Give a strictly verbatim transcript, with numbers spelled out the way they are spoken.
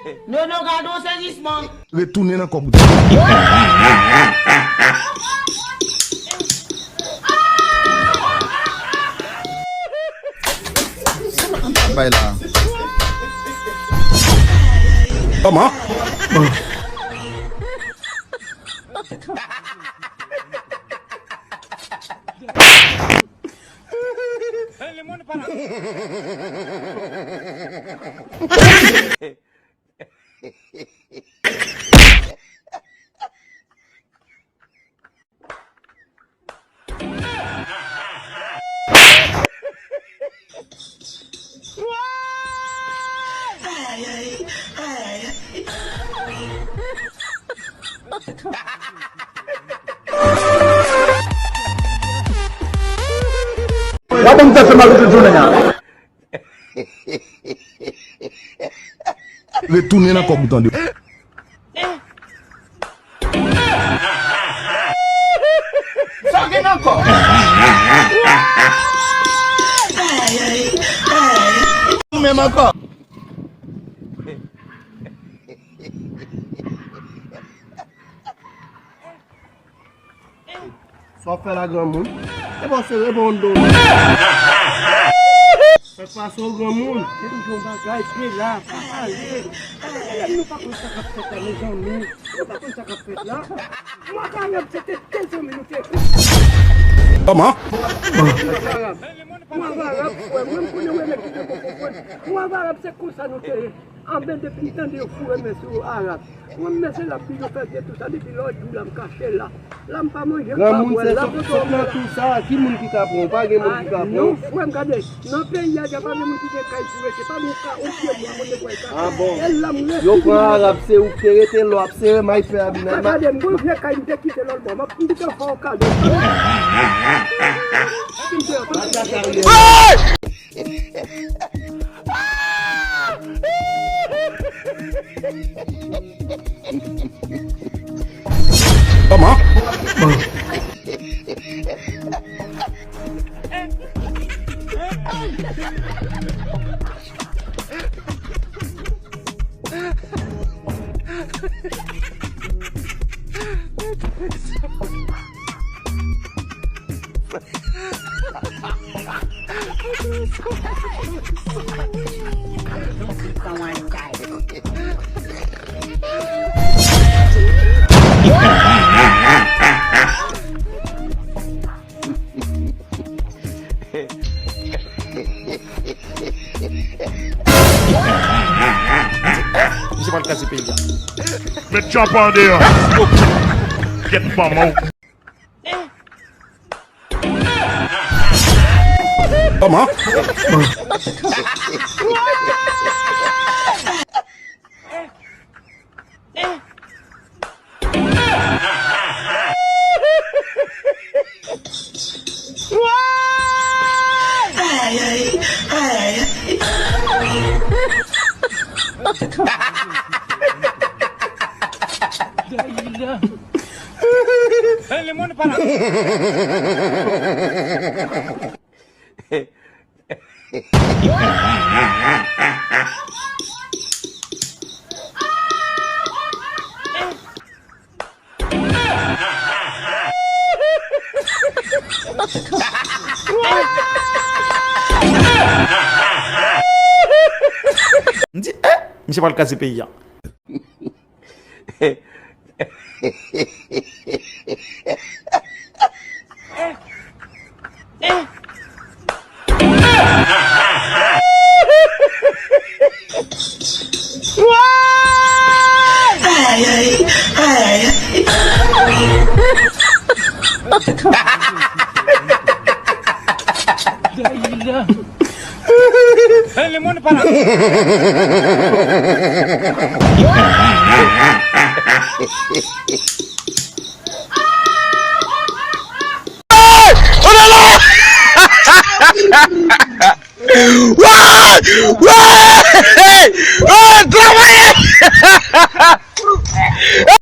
Nono, gade yon sezisman. Retounen nan kò bouton. Bay la. Kòman? W ap ban m tèt fè mal tout jounen an. Retounen nan kò bouton de. Sa w gen nan kò? Ou menm ankò? Sa w ap fè la, granmoun? E bon, sere bon do. Fè pase w, granmoun. Depi yon bagay te la, pa pale. Nou pa konn sa k ap fèt la, mezanmi. Nou pa konn sa k ap fèt la. Mwen ak Arab, se te de zanmi nou te. Kòman? Mwen ak Arab. Mwen ak Arab, frè, mwen, m konnen w e nèg ki te bon konprann. Mwen ak Arab, se konsa nou te ye. Anben, depi m tande yo foure men sou Arab. Mwen, m mèsi l ap di yo fè byen tou sa, depi lòt jou la, m kache la. La, m pa manje, m pa bwè, la, sòt nan tou sa, ki moun ki ka pran w? Pa gen moun ki ka pran w. Non, frè m, gade, nan peyi a, deja pa gen moun ki gen kay pou rete, pa gen ka, yon pye bwa, moun netwaye kaka. Ah bon? E la, m rete. Yo pran Arab, se ou k te rete, lò ap sere, may fè abinay. Gade, m gon vye kay, m te kite lòt bò, m ap, m te fè w kado. Kòman? Misye pral kraze peyi a. Met tchòp an deyò. Gèt manman w. Kòman? M di, eh, misye pral kraze peyi a.